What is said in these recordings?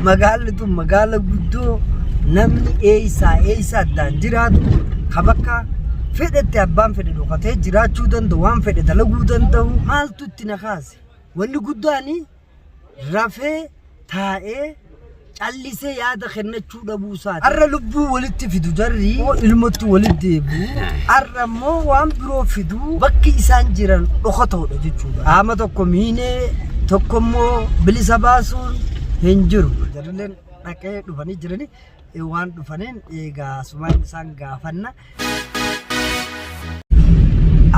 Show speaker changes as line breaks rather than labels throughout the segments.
Magaalli tun magaala guddoo namni eeysaa eeysa addaan jiraatu ka bakka fedhetti abbaan fedhe dhokatee jiraachuu danda'u waan fedhe dalaguu danda'u maaltu itti na kaase wanni guddaan rafee taa'ee callisee yaada kennachuu dhabuu isaati. Har'a lubbuu walitti fidu jarri ilmotti walitti deebi'u. Har'a immoo waan biroo fidu bakki isaan jiran dhokatoodha jechuudha. Qaama tokko miinee tokko immoo bilisa baasuun hin jiru. Jarrileen dhaqee dhufanii jirani waan dhufaniin egaa sumaan isaan gaafanna.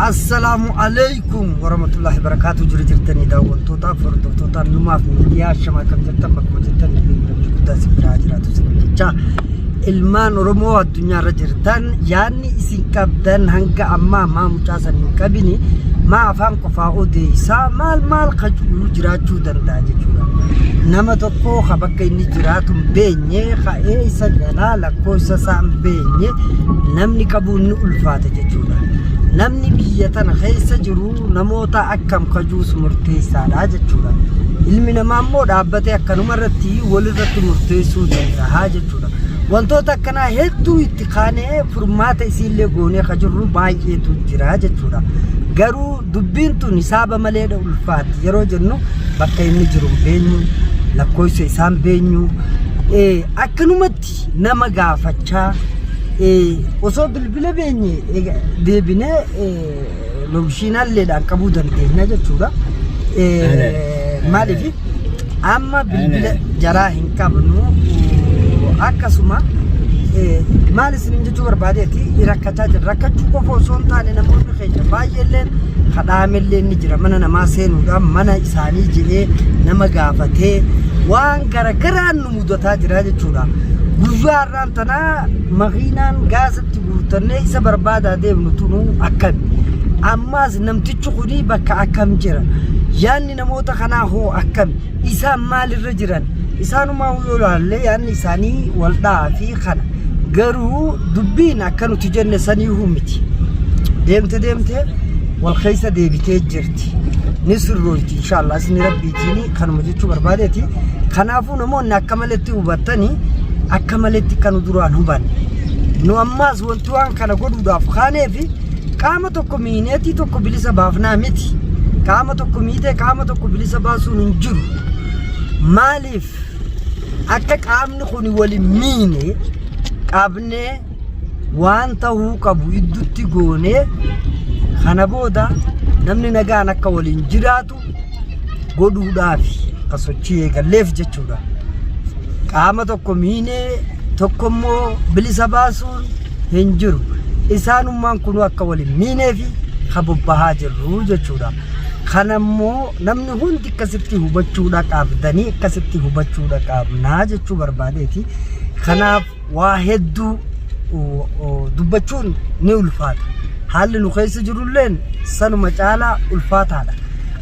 Assalaamu alaikum warahmatullahi wabarakatuh jiru jirtanii daawwattootaaf hordoftoota numaaf miidiyaa shamaa kam jirtan bakkuma jirtan nageenyi rabbi guddaa isin biraa jiraatu isin jecha ilmaan Oromoo addunyaa irra jirtan yaadni isin qabdan hanga ammaa maa mucaa san hin qabini maa afaan qofaa odeessaa maal maal kacuu jiraachuu danda'a jechuudha. Nama tokko ka bakka inni jiraatu hin beenye ka eessa galaa lakkoofsa isaa hin beenye namni qabuun ni ulfaata jechuudha. Namni biyya tana keessa jiru namoota akkam kajuus murteessaadha jechuudha. Ilmi namaa immoo dhaabbatee akkanuma irratti walirratti murteessuu danda'a jechuudha. Wantoota akkanaa hedduu itti kaanee furmaata isiillee goonee ka jirru baay'eetu jira jechuudha. Garuu dubbiin tun hisaaba maleedha ulfaatti yeroo jennu bakka inni jiru hin beenyu, lakkoofsa isaa hin beenyu, akkanumatti nama gaafachaa osoo bilbila beenye deebinee lookishiinaalleedhaan qabuu dandeenya jechuudha. Maaliif amma bilbila jaraa hin qabnu akkasuma maal isinin jechuu barbaadeeti rakkachaa jira. Rakkachuu qofa osoo hin taane namoonni keenya baay'eelleen kadhaamellee ni jira mana namaa seenuudhaan mana isaanii jedhee nama gaafatee waan garagaraan nu mudataa jira jechuudha. Guyyaa har'aan tanaa makiinaan gaasatti guurtannee isa barbaadaa deemnu tunuu akkami. Ammaas namtichi kuni bakka akkam jira. Yaanni namoota kanaa hoo akkami? Isaan maalirra jiran? Isaanumaa yoo ilaalle yaanni isaanii wal dha'aa fi kana. Garuu dubbiin akka nuti jenne saniihuu miti. Deemte deemte wal keessa deebitee jirti. Ni sirrooyti inshaallah isin rabbiitiin kanuma jechuu barbaadeeti. Kanaafuu namoonni akka maletti hubattanii akka maletti kan duraan hubanne. Nu ammaas wanti waan kana godhuudhaaf kaaneefi qaama tokko miineetii tokko bilisa baafnaa miti. Qaama tokko miitee qaama tokko bilisa baasuun hin jiru. Maaliif akka qaamni kun wal hin miine qabnee waan tahuu qabu iddutti goonee kana booda namni nagaan akka waliin jiraatu godhuudhaafi ka sochii eegalleef jechuudha. Qaama tokko miinee tokko immoo bilisa baasuun hin jiru. Isaanummaan kunuu akka wal hin miineefi ka bobbahaa jirru jechuudha. Kana immoo namni hundi akkasitti hubachuudha qabdanii akkasitti hubachuudha qabnaa jechuu barbaadeeti. Kanaaf waa hedduu dubbachuun ni ulfaata. Haalli nu keessa jirulleen sanuma caalaa ulfaataadha.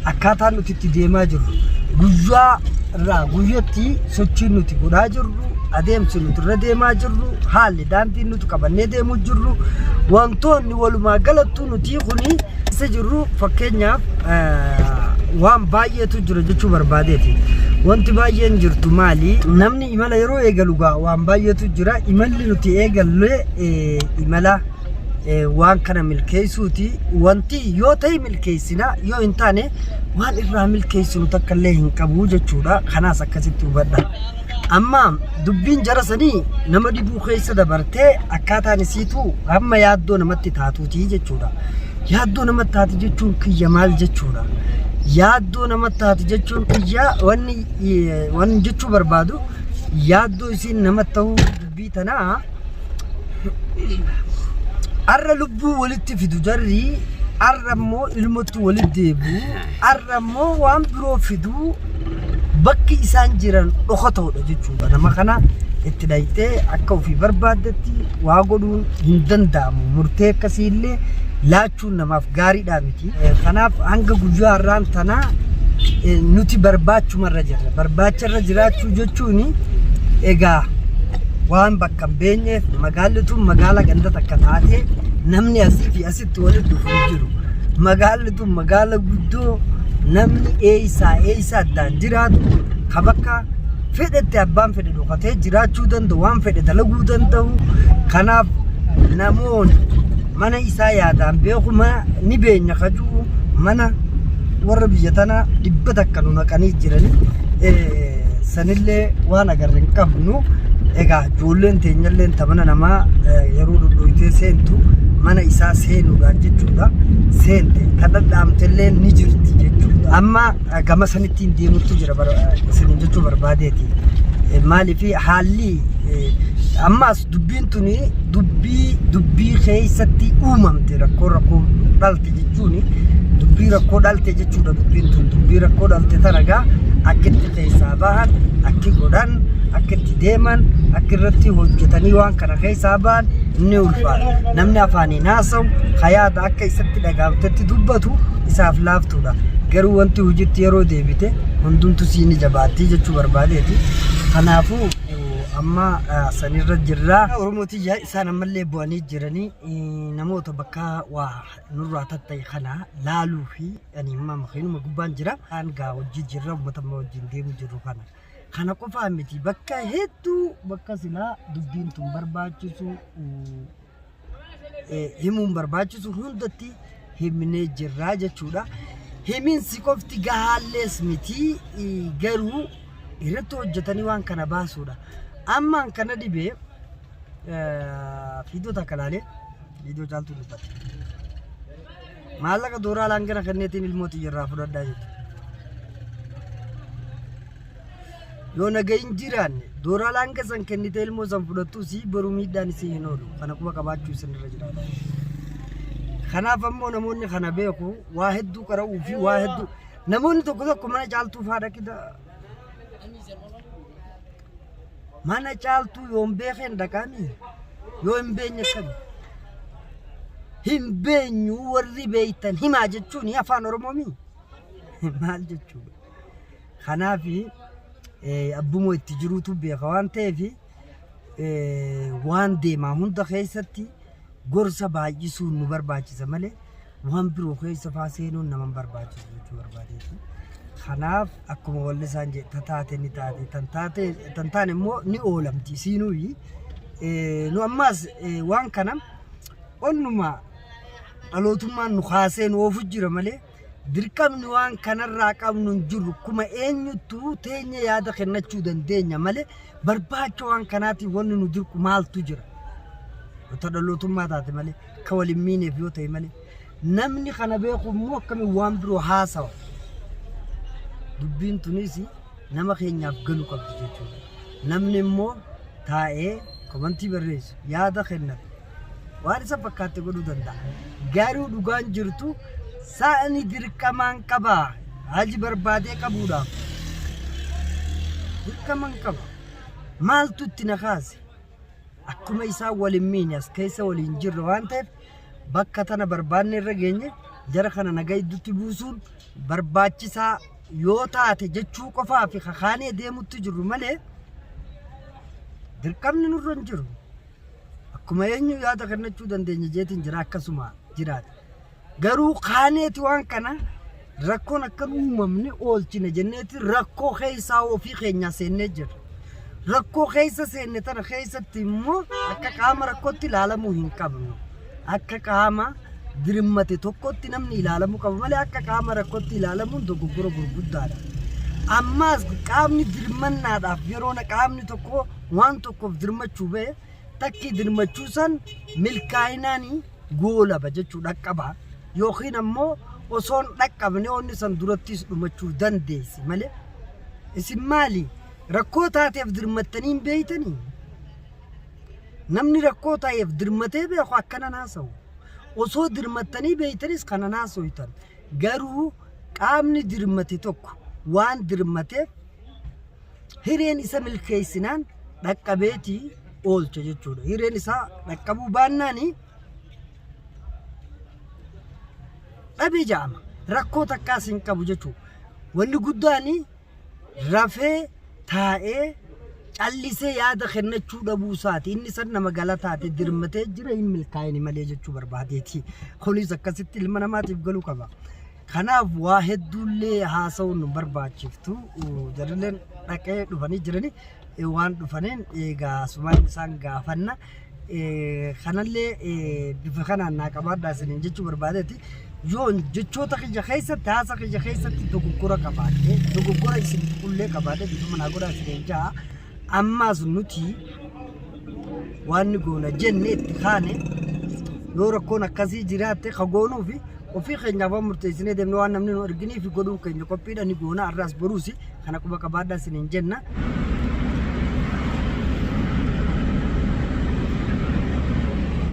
Akkaataan nuti itti deemaa jirru guyyaa irraa guyyatti sochiin nuti godhaa jirru adeemsi nuti irra deemaa jirru haalli daandiin nuti qabannee deemuu jirru wantoonni walumaa galattuu nuti kuni keessa jirru fakkeenyaaf waan baay'eetu jira jechuu barbaadeeti. Wanti baay'een jirtu maali? Namni imala yeroo eegalu gaa waan baay'eetu jira. Imalli nuti eegalle imala waan kana milkeessuuti. Wanti yoo ta'e milkeessina yoo hin taane waan irraa milkeessinu takka illee hin qabu jechuudha. Kanaas akkasitti hubadha. Amma dubbiin jara sanii nama dhibuu keessa dabartee akkaataan isiitu hamma yaaddoo namatti taatuuti jechuudha. Yaaddoo namatti taati jechuun kiyya maal jechuudha? Yaaddoo namatti taati jechuun kiyya wanni wanni jechuu barbaadu yaaddoo isiin namatti ta'uu dubbii tanaa Arra lubbuu walitti fidu jarri arra immoo ilmotti walitti deebi'u arra immoo waan biroo fidu bakki isaan jiran dhokatoodha jechuudha. Nama kana itti dhayxee akka ofii barbaaddetti waa godhuun hin danda'amu. Murtee akkasii illee laachuun namaaf gaariidhaa miti. Kanaaf hanga guyyaa har'aan tanaa nuti barbaachumarra jirra. Barbaacharra jiraachuu jechuun egaa waan bakka hin beenyeef magaalli tun magaala ganda takka taatee namni asii fi asitti walitti dhufu hin jiru. Magaalli tun magaala guddoo namni eeysaa eeysa addaan jiraatu ka bakka fedhetti abbaan fedhe dhokatee jiraachuu danda'u, waan fedhe dalaguu danda'u. Kanaaf namoonni mana isaa yaadaan beekuma ni beenya kajuu mana warra biyya tanaa 100 nu naqanii jiranii sanillee waan agarre hin qabnu. Egaa ijoolleen teenyallee ta mana namaa yeroo dhodhooytee seentu mana isaa seenuudhaan jechuudha. Seente kan dhadhaamtellee ni jirti jechuudha. Amma gama sanittiin deemutti jira isiniin jechuu barbaadeeti. Maaliif haalli ammaas dubbiin tuni dubbii dubbii keessatti uumamte rakkoo rakkoo dhalte jechuuni dubbii rakkoo dhalte jechuudha dubbiin tun dubbii rakkoo dhalte tana gaa akka itti keessaa bahan akki godhan akka itti deeman akka irratti hojjetanii waan kana keessaa bahan ni ulfaata. Namni afaaniin haasa'u hayaata akka isatti dhagahamtetti dubbatu isaaf laaftuudha. Garuu wanti hojiitti yeroo deebite hundumtu sii ni jabaatti jechuu barbaadeeti. Kanaafuu amma sanirra jirra. Oromoo tiyya isaan ammallee bu'anii jiranii namoota bakka waa nurraa tatta'e kana laaluu fi ani amma makiinuma gubbaan jira. Kaan gaa hojii jirra uummata amma wajjin deemu jirru kana. Kana qofaa miti bakka hedduu bakka silaa dubbiin tun barbaachisu himuun barbaachisu hundatti himnee jirra jechuudha. Himinsi qofti gahaallees miti garuu irratti hojjetanii waan kana baasuudha. Ammaan kana dhibee viidiyoo takka ilaalee viidiyoo caaltuu dubbate. Maallaqa dooraalaan gara kenneetiin ilmoo xiyya irraa fudhadhaa jette. Yoo naga hin jiraanne dooraalaan hanga san kennitee ilmoo san fudhattus boru miidhaan isii hin oolu. Kana quba qabaachuu isin irra jiraata. Kanaaf ammoo namoonni kana beeku waa hedduu qara'uu fi waa hedduu namoonni tokko tokko mana caaltuu faa dhaqida. Mana caaltuu yoo hin beekeen dhaqaami yoo hin beenye akkami. Hin beenyu warri beektan himaa jechuun afaan Oromoo mii maal jechuudha. Kanaaf abbumoo itti jiruutu beeka waan ta'eef waan deemaa hunda keessatti gorsa baay'isuun nu barbaachisa malee waan biroo keessa faa seenuun nama hin barbaachisu jechuu barbaadeeti. Kanaaf akkuma wallisaan jedhe ta taate ni taate tan taate tan taane immoo ni oolamti isiinuyi. Nu ammaas waan kana onnuma dhalootummaan nu kaasee nu oofu jira malee Dirqamni waan kanarraa qabnu hin jiru. Kuma eenyuttuu teenya yaada kennachuu dandeenya malee barbaacha waan kanaatiin wanni nu dirqu maaltu jira? Yoo dhalootummaa taate malee, ka wal hin miineef yoo ta'e malee. Namni kana beeku immoo akkamiin waan biroo haasawa? Dubbiin tunis nama keenyaaf galu qabdi jechuudha. Namni immoo taa'ee komantii barreessu, yaada kennatu, waan isa fakkaatte godhuu danda'a. Garuu dhugaan jirtu sa'ni dirqamaan qaba. Haji barbaadee qabuudhaaf dirqamaan qaba. Maaltu itti na kaase? Akkuma isaan wal hin miine as keessa waliin jirra waan ta'eef bakka tana barbaanne irra geenye jara kana nagaa iddutti buusuun barbaachisaa yoo taate jechuu qofaa fi kakaanee deemutti jirru malee dirqamni nurra hin jiru. Akkuma eenyu yaada kennachuu dandeenya jeetiin jira akkasuma jiraata. Garuu kaaneeti waan kana rakkoon akka hin uumamne oolchina jenneeti rakkoo keessaa ofii keenyaa seennee jirra. Rakkoo keessa seenne tana keessatti immoo akka qaama rakkootti ilaalamuu hin qabnu. Akka qaama dirmate tokkotti namni ilaalamuu qaba malee akka qaama rakkootti ilaalamuun dogoggora gurguddaadha. Ammaas qaamni dirmannaadhaaf yeroo qaamni tokko waan tokkoof dirmachuu ba'e takkii dirmachuu san milkaa'inaan goolaba jechuu dhaqqaba yookiin ammoo osoon dhaqqabne onni san durattis dhumachuu dandeessi malee isin maali rakkoo taateef dirmattanii hin beeytanii? Namni rakkoo ta'eef dirmatee beeku akkana haasa'u. Osoo dirmattanii beeytanis kana haasoytan. Garuu qaamni dirmate tokko waan dirmateef hireen isa milkeessinaan dhaqqabeetii oolcha jechuudha. Hireen isaa dhaqqabuu baannaani dhabee ja'ama. Rakkoo takkaas hin qabu jechuudha. Wanni guddaan rafee taa'ee callisee yaada kennachuu dhabuu isaati. Inni san nama galataate dirmatee jira hin milkaa'ini malee jechuu barbaadeeti. Kunis akkasitti ilma namaatiif galuu qaba. Kanaaf waa hedduullee haasa'uun nu barbaachiftu. Jarrilleen dhaqee dhufanii jirani. Waan dhufaniin egaa sumaan isaan gaafanna. Kanallee bifa kanaan naa qabaadhaa isiniin jechuu barbaadeeti. Yoo jechoota kiyya keessatti haasa kiyya keessatti dogoggora qabaadhe dogoggora isin tuqullee qabaadhe bifa manaa godhaa isiniin ja'a. Ammaas nuti waan goona jenne itti kaane yoo rakkoon akkasii jiraatte ka goonuufi ofii keenyaaf waan murteessinee deemne waan namni nu arginiif godhuun keenya qophiidha ni goona har'aas boruusi kana quba qabaadhaa isiniin jenna.